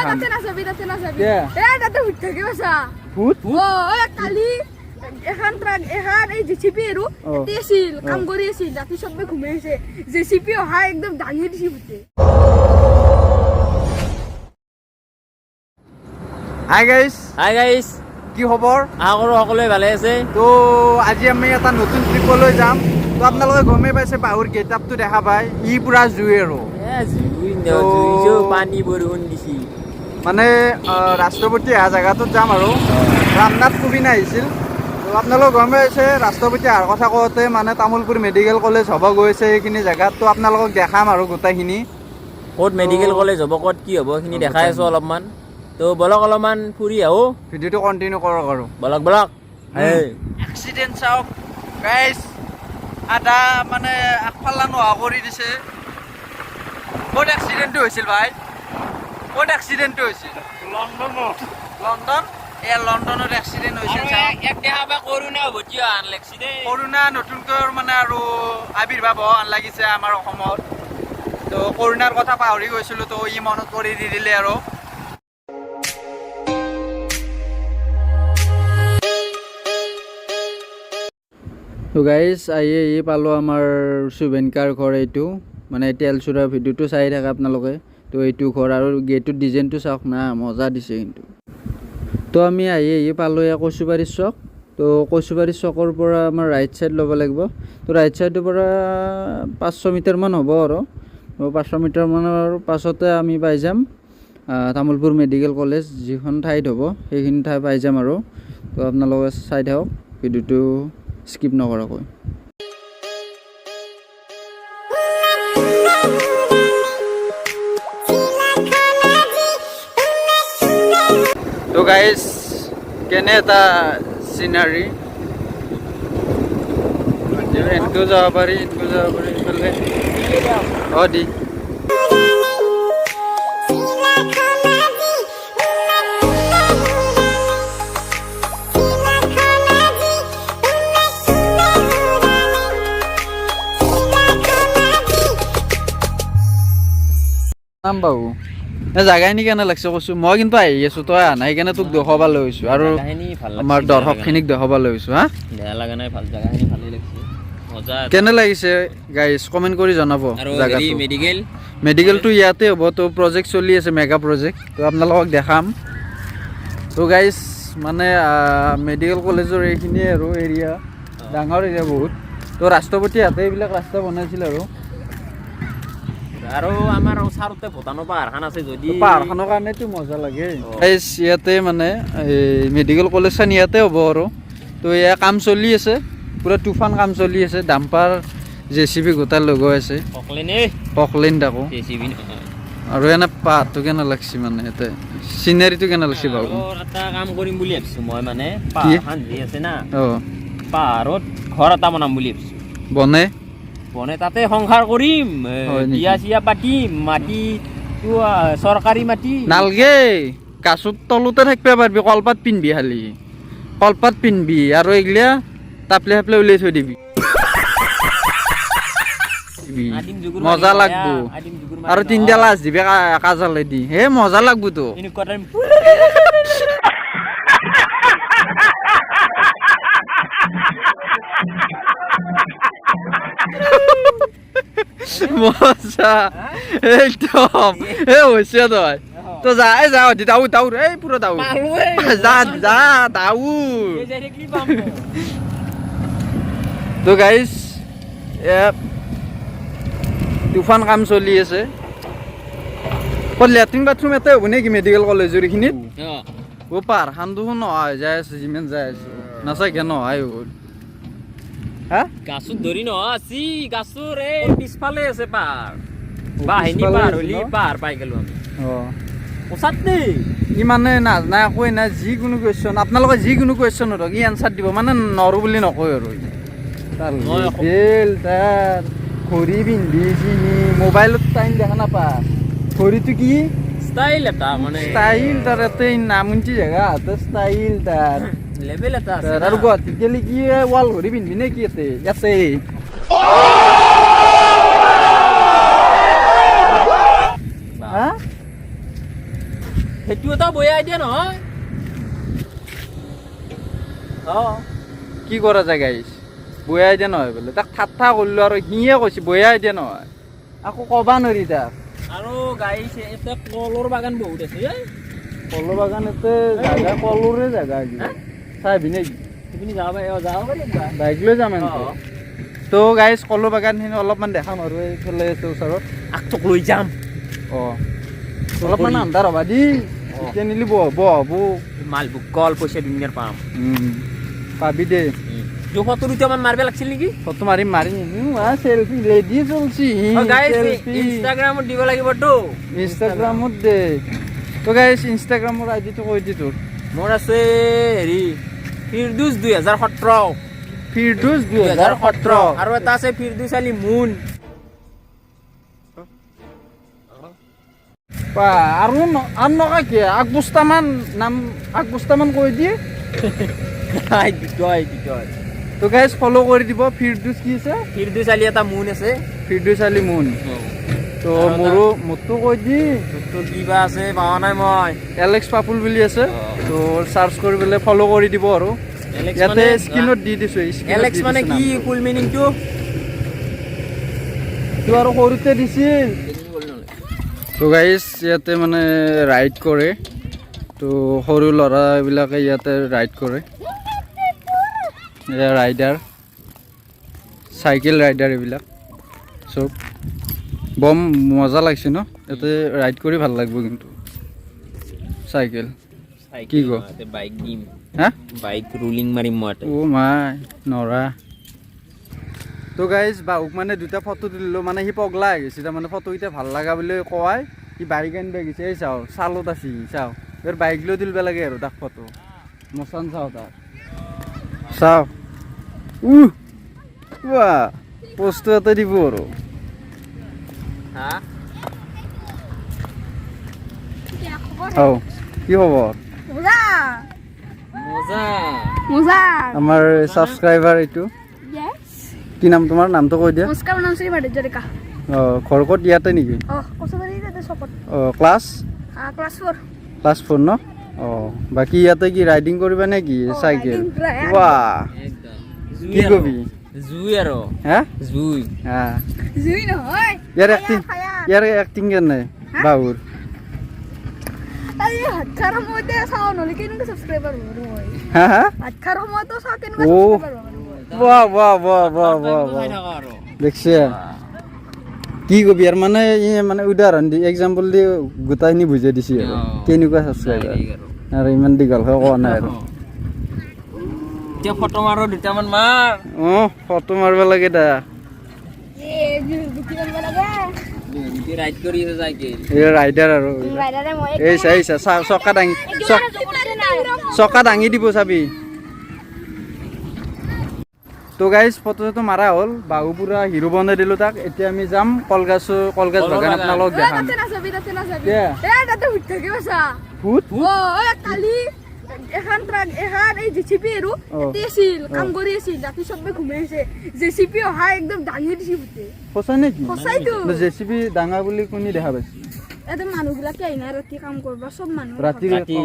পাহাৰখন। তাতে নাযাবি, তাতে নাযাবি। কিয়? এ তাতে ভূত থাকে বাছা। ভূত? অ, ঐ কালি এখন ট্ৰাক, এখন এই জেচিপি আৰু এতে আছিল, কাম কৰি আছিল, ৰাতি চবে ঘুমাইছে, জেচিপি অহা একদম দাঙি দিছে ভূতে। Hi guys. Hi guys. কি খবৰ? আশা কৰোঁ সকলোৱে ভালে আছে। তো আজি আমি এটা নতুন ট্ৰিপলৈ যাম। তো আপোনালোকে গমেই পাইছে, বাহুৰ গেট আপটো দেখা পায়, ই পুৰা জুই আৰু এ জুই ন জুই যো পানী বৰষুণ দিছি। মানে ৰাষ্ট্ৰপতি অহা জেগাটোত যাম আৰু ৰামনাথ কোবিন্দ আহিছিল। তো আপোনালোকে গম পাইছে, ৰাষ্ট্ৰপতি অহাৰ কথা কওঁতে মানে তামোলপুৰ মেডিকেল কলেজ হ'ব গৈছে এইখিনি জেগাত। তো আপোনালোকক দেখাম আৰু গোটেইখিনি। ক'ত মেডিকেল কলেজ হ'ব, ক'ত কি হ'ব, সেইখিনি দেখাই আছোঁ অলপমান। তো বলক, অলপমান ফুৰি আহোঁ। ভিডিঅ'টো কণ্টিনিউ কৰক আৰু। বলক বলক, এই। এক্সিডেণ্ট চাওক গাইছ, আধা মানে আগফালা নোহোৱা কৰি দিছে। ক'ত এক্সিডেণ্টটো হৈছিল ভাই? ক'ত এক্সিডেণ্টটো হৈছিল? লণ্ডনত। লণ্ডন, এ লণ্ডনত এক্সিডেণ্ট হৈছিল, চাওক। এক দেখা বা কৰোণা উভতি অহা লাগছি দেই। কৰোণা নতুনকৈ মানে আৰু আৱিৰ্ভাৱ হোৱা লাগিছে আমাৰ অসমত। তো কৰোণাৰ কথা পাহৰি গৈছিলোঁ, তো ই মনত কৰি দি দিলে আৰু। তো গাইজ, আহি আহি পালোঁ আমাৰ শুভেনকাৰ ঘৰ এইটো, মানে তেলচূড়াৰ ভিডিঅ'টো চাই থাকে আপোনালোকে। তো এইটো ঘৰ আৰু গেটটোৰ ডিজাইনটো চাওক না, মজা দিছে কিন্তু। তো আমি আহি আহি পালোঁ এয়া কচুবাৰী চক। তো কচুবাৰী চকৰ পৰা আমাৰ ৰাইট ছাইড ল'ব লাগিব। তো ৰাইট ছাইডৰ পৰা 500 মিটাৰমান হ'ব আৰু। তো 500 মিটাৰমানৰ পাছতে আমি পাই যাম তামোলপুৰ মেডিকেল কলেজ, যিখন ঠাইত হ'ব সেইখিনি ঠাই পাই যাম আৰু। তো আপোনালোকে চাই থাকক ভিডিঅ'টো স্কিপ নকৰাকৈ। তো গাইজ, কেনে এটা চিনাৰী! এনেকৈও যাব পাৰি, এনেকৈও যাব পাৰি ইফালে। অ দি নাম বাবু জাগাখিনি কেনে লাগছে কৈছো। মই কিন্তু আহি আছো, তই অহা নাই, সেইকাৰণে তোক দেখুৱাব লৈ গৈছো আৰু জেগাখিনি ভাল লাগছে, আমাৰ বেয়া লগা নাই। দৰ্শকখিনিক দেখুৱাব লৈ গৈছো। হা। বেয়া লগা নাই, ভাল, জেগাখিনি ভালেই লাগছে, মজা এটা। কেনে লাগিছে গাইজ, কমেণ্ট কৰি জনাব। আৰু হেৰি জাগাটো মেডিকেল মেডিকেলটো ইয়াতে হ'ব। তো প্ৰজেক্ট চলি আছে, মেগা প্ৰজেক্ট, তো আপোনালোকক দেখাম। তো গাইজ, মানে মেডিকেল কলেজৰ এইখিনিয়ে আৰু এৰিয়া, ডাঙৰ এৰিয়া বহুত। তো ৰাষ্ট্ৰপতি হাতে এইবিলাক ৰাস্তা বনাইছিল আৰু। আৰু আমাৰ ওচৰতে ভূটানৰ পাহাৰখন আছে যদি। তো পাহাৰখনৰ কাৰণেতো মজা লাগে। গাইজ, ইয়াতে মানে এই মেডিকেল কলেজখন ইয়াতে হ'ব আৰু। তো এয়া কাম চলি আছে, পূৰা তুফান কাম চলি আছে, ডাম্পাৰ জেচিবি গোটাই লগোৱা আছে। পকলেনে। পকলেন তাকো। জেচিবি নহয়। আৰু এনে পাহাৰটো কেনে লাগছে, মানে ইয়াতে চিনাৰীটো কেনে লাগছে বাৰু? আৰু এটা কাম কৰিম বুলি ভাবিছো মই, মানে পাহাৰখন যি আছে না, পাহাৰত ঘৰ এটা বনাম বুলি ভাবিছো। বনে। বনে তাতে সংসাৰ কৰিম, এ, হয় নেকি? বিয়া চিয়া পাতিম, মাটিটো চৰকাৰী মাটি। নালগে, গাছত তলতে থাকিব পাৰিবি, কলপাত পিন্ধবি, খালি কলপাত পিন্ধবি আৰু এইগিলা তাপলে চাপলে উলিয়াই থৈ দিবি। আদিম যুগৰ মজা মানুহ লাগব। হয়, আদিম যুগৰ আৰু মানুহ তিনিটা নহয়। লাজ দিবি কাজালে দি, হে মজা লাগব তো। এনেকুৱা টাইম। মজা একদম। এ হৈছে, তই তো যা, এই যা, দাউ দাউৰ, এই পুৰা দাউৰ, যা যা দাউৰ। তো গাইজ, তুফান কাম চলি আছে। ক'ত লেট্ৰিন বাথৰুম এটাই হ'ব নেকি মেডিকেল কলেজৰ এইখিনিত? অ পাহাৰখন দেখোন নহা হৈ যাই আছে, যিমান যাই আছো নাচাকে নহাই হ'ল। হা। গাছত ধৰি নহয় আছি, গাছৰ এই পিছফালে আছে পাহাৰ। বাহিনী পিছফালে পাহাৰ আছে হলি ন? পাহাৰ পাই গেলো আমি। ওচাত দেই। ই মানে নাজনা একোৱেই নাই, যিকোনো কুৱেশ্যন আপোনালোকে যিকোনো কুৱেশ্যন সোধক, ই এনচাৰ দিব, মানে নৰো বুলি নকয় আৰু ই। তাৰ লেভেল, তাৰ ঘড়ী পিন্ধি চিনি মোবাইলত টাইম দেখা নাপা, ঘড়ীটো কি ষ্টাইল এটা মানে। ষ্টাইল তাৰ, ইয়াতে নামুঞ্চি জেগা ষ্টাইল তাৰ। লেভেল এটা আছে। তাৰ আৰু গুৱাহাটীত গেলি কি ৱাল ঘড়ী পিন্ধবি নে কি ইয়াতে ইয়াতে? হা। সেইটো এটা বয়া আইডিয়া নহয়। অ। কি কৰা যায় গাইছ, বয়া আইডিয়া নহয় বোলে। তাক ঠাট্টা কৰিলো আৰু সিয়ে কৈছে বয়া আইডিয়া নহয়, আকৌ ক'বা নোৱাৰি তাক। আৰু গাইছ, এতিয়া কলৰ বাগান বহুত আছে এই। কলৰ বাগান এতে জাগা, কলৰে জাগা কিবা চাবি নেকি? সেইপিনি যাব পাৰি, অ, যাব পাৰি একবাৰ। বাইক লৈ যাম এনেকে। অ। তো গাইছ, কলৰ বাগানখিনি অলপমান দেখাম আৰু এইফালে আছে ওচৰত। আগটোক লৈ যাম। অঁ, অলপমান আন্ধাৰ হ'বা দি। অ। এতিয়া নিলি বহ হ'ব। মালভোগ কল পইচা দুনিয়াৰ পাম। পাবি দে। 200 দুটামান মাৰিব লাগিছিল নেকি? ফটো মাৰিম মাৰিম, চেলফি ৰেডি চলছি। গাইছ, চেলফি ইনষ্টাগ্ৰামত দিব লাগিবতো। ইনষ্টাগ্ৰামত দে। তো গাইছ, ইনষ্টাগ্ৰামৰ আইডিটো কৈ দি তোৰ। মোৰ আছে হেৰি, ফিৰদুজ 2017। ফিৰদুজ 2017। আৰু এটা আছে ফিৰদুজ আলী মুন। বা, আৰু আৰু নকা কি, আগ বস্তামান নাম, আগ বস্তামান কৈ দিয়ে। নাই, দুটাই দুটাই। তো গাইছ, ফ'ল' কৰি দিব। ফিৰদুজ কি আছে? ফিৰদুজ আলী এটা মুন আছে। ফিৰদুজ আলী মুন। তো আৰু এটা- মোৰো, মোৰতো কৈ দি। তোৰতো কিবা আছে, পোৱা নাই মই। এলেক্স পাপুল বুলি আছে। অ। তো চাৰ্চ কৰি পেলাই ফ'ল' কৰি দিব আৰু। এলেক্স ইয়াতে মানে স্ক্ৰীণত দি দিছো, স্ক্ৰীণত এলেক্স দি মানে দিছো কি নামটো। ফুল মিনিংটো? তো আৰু সৰুতে দিছিল। তো গাইছ, ইয়াতে মানে ৰাইড কৰে। তো সৰু ল'ৰাবিলাকে ইয়াতে ৰাইড কৰে। এয়া ৰাইডাৰ, চাইকেল ৰাইডাৰ এইবিলাক চব। বম মজা লাগছে ন? ইয়াতে ৰাইড কৰি ভাল লাগিব কিন্তু চাইকেল। কি ক? বাইক দিম। হা? বাইক ৰুলিং মাৰিম মই ইয়াতে। অ' মাই নৰা। তো গাইজ, বাহুক মানে দুটা ফটো তুলিলোঁ, মানে সি পগলা হৈ গৈছে। তাৰমানে ফটোকেইটা ভাল লগা বুলি কয় সি বাইক আনিব গৈছে। এই চাওঁ, চালত আছে সি, চাওঁ। এইবাৰ বাইক লৈ তুলিব লাগে আৰু তাক ফটো। মচান চাওঁ তাক, চাওঁ। উহ ৱা, পোষ্টটো এটা দিব আৰু। হা? অঁ, কি খবৰ? মজা। মজা। মজা। আমাৰ ছাবস্ক্ৰাইবাৰ এইটো। Yes. কি নাম তোমাৰ? নামটো কৈ দিয়া। নমস্কাৰ, মোৰ নাম শ্ৰী ভাৰত হাজৰিকা। অঁ, ঘৰ ক'ত? ইয়াতে নেকি? অ, কচুবাৰী তাতে চকত। অঁ, ক্লাছ? Class 4। Class 4 ন? অঁ, বাকী ইয়াতে কি ৰাইডিং কৰিবা নে কি? অ, চাইকেল? riding পুৰা একদম। বাহ, একদম জুই কি আৰু। কবি? জুই আৰু। হা? জুই। হা। জুই নহয়। ইয়াৰ ফায়াৰ, এক্টিং ফায়াৰ। ইয়াৰ এক্টিং কেনে বাহুৰ? এই ভাত খোৱাৰ সময়তে চাওঁ, নহ'লে কেনেকুৱা ছাবস্ক্ৰাইবাৰ হ'ব মই? হা হা? ভাত খোৱাৰ সময়তো চাওঁ, কেনেকুৱা অ। ছাবস্ক্ৰাইবাৰ হ'ব মই? বাহ বাহ বাহ বাহ বাহ চাই বাহ। থাকা আৰু। দেখছে, কি কবি আৰু? মানে ই মানে উদাহৰণ দি, এক্সাম্পল দি গোটাইখিনি বুজাই দিছে আৰু অ। কেনেকুৱা ছাবস্ক্ৰাইবাৰ। Direct আৰু। আৰু ইমান দীঘলকৈ কোৱা নাই আৰু। এতিয়া ফটো মাৰো, দুটামান মাৰ। অঁ, ফটো মাৰিব লাগে দা। এ জুতি কৰিব লাগে। ৰাইড কৰি আছে চাইকেল। এই ৰাইডাৰ আৰু। ৰাইডাৰে মই। এই চা, এই চা, চকা দাঙি চকা দাঙি দিব চাবি। তো গাইজ, ফটো চটো মাৰা হ'ল, বাহু পুৰা হিৰো বনাই দিলোঁ তাক। এতিয়া আমি যাম কলগছ, কলগছ কলৰ বাগান বাগান। আপোনালোকক দেখাম। তাতে নাযাবি, তাতে নাযাবি। কিয়? এ তাতে ভূত থাকি পাইছা। ভূত? অ, এই কালি এখন ট্ৰাক, এখন এই জেচিপি আৰু অ। ইয়াতে আছিল, কাম কৰি আছিল, ৰাতি চবে ঘুমাই আছে। জেচিপি অহা একদম দাঙি দিছে ভূতে। সঁচা নেকি? সঁচাইতো। জে চি বি ডাঙা বুলি কোনে দেখা পাইছে? ইয়াতে মানুহবিলাকে আহি নাই ৰাতি কাম কৰিব, চব মানুহ। ৰাতি? ৰাতি।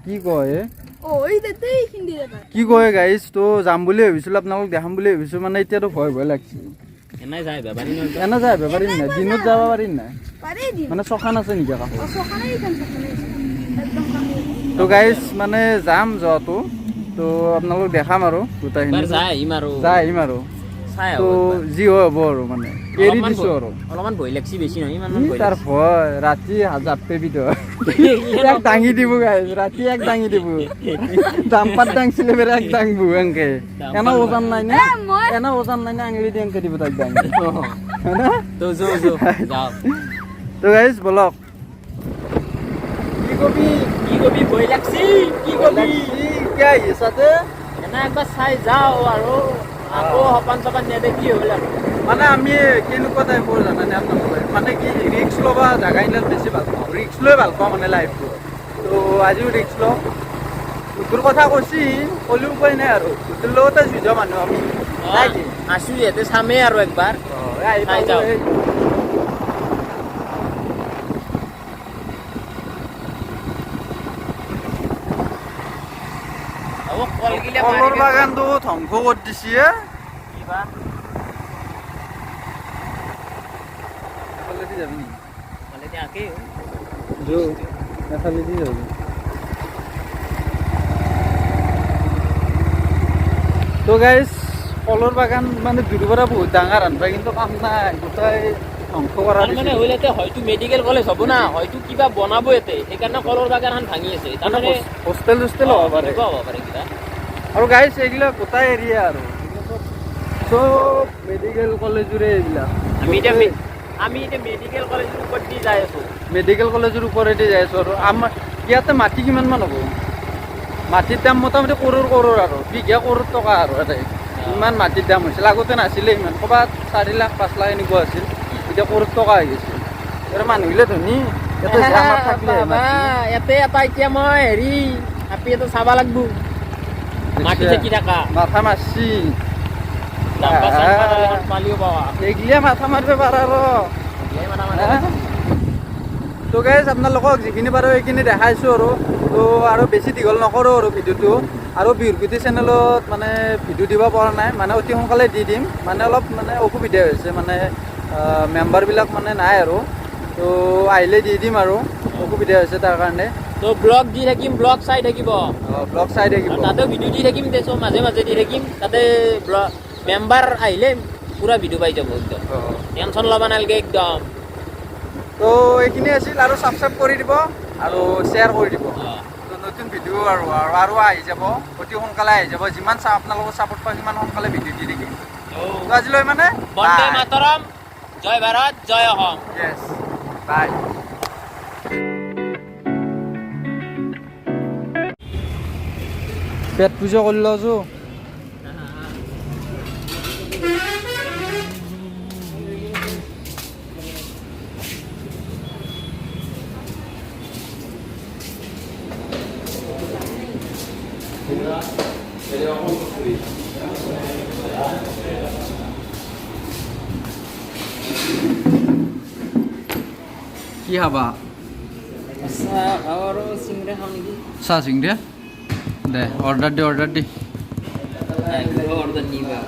কি কয় এ? অ, এই তাতে এইখিনি জেগাত। কি কয় গাইজ, তো যাম বুলি ভাবিছিলোঁ, আপোনালোক দেখাম বুলি ভাবিছোঁ, মানে এতিয়াতো ভয় ভয় লাগছে। এনাই যায় বেপাৰী নহয়। এনে যাব পাৰিম নাই? দিনত যাব পাৰিম নাই? পাৰি দিম। মানে চখান আছে নেকি কাষত? অ, চখানে এইখন, চখানে আছে একদম কাষত। তো গাইজ, মানে যাম যোৱাটো, তো আপোনালোক দেখাম আৰু গোটেইখিনি। এবাৰ যাই আহিম আৰু। যাই আহিম আৰু। চাই তো আহো একবাৰ। যি হয় হ'ব আৰু, মানে এৰি অলপমান দিছো আৰু। অলপমান ভয় লাগছি, বেছি নহয় ইমান ই ভয় তাৰ লাগছি। ভয়, ৰাতি জাপে বিধ এক দাঙি দিব গাইজ, ৰাতি এক দাঙি দিব। দাম্পাত দাংছিলে বেৰে এক দাংবো এনকে। এনে ওজন নাই না? এ, মই এনে ওজন নাই না? আঙুলি দি এনকে দিব তাক দাঙি, হয় না? তো যো যো যাও। তো গাইজ, বলক। কি কবি? কি কবি, ভয় লাগছি, কি কবি? কি আহিছাতে? এনে একবাৰ চাই যাও আৰু আকৌ সপান চপান নেদেখি হ'ল আৰু। মানে আমি কেনেকুৱা টাইপৰ জানানে আপোনালোকে? মানে কি, ৰিস্ক ল'বা জাগা ইমান বেছি ভাল পাওঁ, ৰিস্ক লৈ ভাল পাওঁ মানে লাইফটো। তো আজিও ৰিস্ক লওঁ। ভূতৰ কথা কৈছি, ক'লেও উপায় নাই আৰু, ভূতৰ লগতে যুঁজা মানুহ আমি নাই কি? আছো ইয়াতে, চামেই আৰু একবাৰ। অঁ, এই আহি চাই পালো। যাওঁ। এই। কলগিলা কলৰ বাগানটো ধ্বংস কৰি দিছে। কিবা এফালেদি যাবি নেকি? মানে এতিয়া আকেই যো, এফালেদি যাবি। তো গাইজ, কলৰ বাগান মানে দূৰৰ পৰা বহুত ডাঙৰ আনবা, কিন্তু কাম নাই, গোটাই ধ্বংস কৰা তাৰমানে দিছে। হ'ল ইয়াতে হয়তো মেডিকেল কলেজ হ'ব না, হয়তো কিবা বনাব ইয়াতে, সেইকাৰণে কলৰ বাগানখন ভাঙি আছে। তাৰমানে হোষ্টেল চোষ্টেল হ'ব পাৰে। এনেকুৱা হ'ব পাৰে কিবা। আৰু গাইজ, এইগিলা গোটাই এৰিয়া আৰু চব মেডিকেল কলেজৰে এইবিলাক। আমি এতিয়া মেডিকেল কলেজৰ ওপৰত দি যাই আছো। মেডিকেল কলেজৰ ওপৰেদি যাই আছোঁ। আৰু আমাৰ ইয়াতে মাটি কিমান মান হ'ব? মাটিৰ দাম মোটামুটি কৰোৰ কৰোৰ আৰু বিঘা কৰোৰ টকা আৰু ইয়াতে ইমান মাটিৰ দাম হৈছিল। আগতে নাছিলে ইমান, ক'ৰবাত 4 লাখ 5 লাখ এনেকুৱা আছিল, এতিয়া কৰোৰ টকা হৈ গৈছে। ইয়াৰ মানুহগিলা ধনী ইয়াতে যে আমাৰ থাকিলে বাবা, ইয়াতে এটা এতিয়া মই হেৰি আপি এটা চাব লাগব, মাটি থাকি থাকা। মাথা মাৰছি। ডাম্পা চাম্পা এখন পালিও পাৱা। এইগিলা মাথা মাৰিব পাৰা আৰু। এইগিলাই মাথা মাৰে। তো গাইজ, আপোনালোকক যিখিনি পাৰোঁ সেইখিনি দেখাইছোঁ আৰু তো আৰু বেছি দীঘল নকৰোঁ আৰু ভিডিঅ'টো। আৰু বিহুৰগুটি চেনেলত মানে ভিডিঅ' দিব পৰা নাই, মানে অতি সোনকালে দি দিম। মানে অলপ মানে অসুবিধা হৈছে, মানে মেম্বাৰবিলাক মানে নাই আৰু তো আহিলে দি দিম আৰু অসুবিধা হৈছে তাৰ কাৰণে। তো ব্লগ দি থাকিম, ব্লগ চাই থাকিব। ব্লগ চাই থাকিব। আৰু তাতেও ভিডিঅ' দি থাকিম দেচোন, মাজে মাজে দি থাকিম তাতে। মেম্বাৰ আহিলে পুৰা ভিডিঅ' পাই যাব একদম, টেনশ্যন ল'ব নালাগে একদম। তো এইখিনি আছিল আৰু ছাবস্ক্ৰাইব কৰি দিব আৰু শ্বেয়াৰ কৰি দিব। তো নতুন ভিডিঅ' আৰু আৰু আৰু আহি যাব, অতি সোনকালে আহি যাব। যিমান আপোনালোকৰ ছাপোৰ্ট পাওঁ সিমান সোনকালে ভিডিঅ' দি থাকিম। তো আজিলৈ মানে বন্দে মাতৰম, জয় ভাৰত, জয় অসম। য়েছ, বাই। পেট পূজা কৰি লওঁ। কি খাবা? চাহ খাওঁ আৰু চিংৰা খাওঁ নেকি? চাহ চিংৰা দে, অৰ্ডাৰ দি, অৰ্ডাৰ দি। অৰ্ডাৰ নিবা।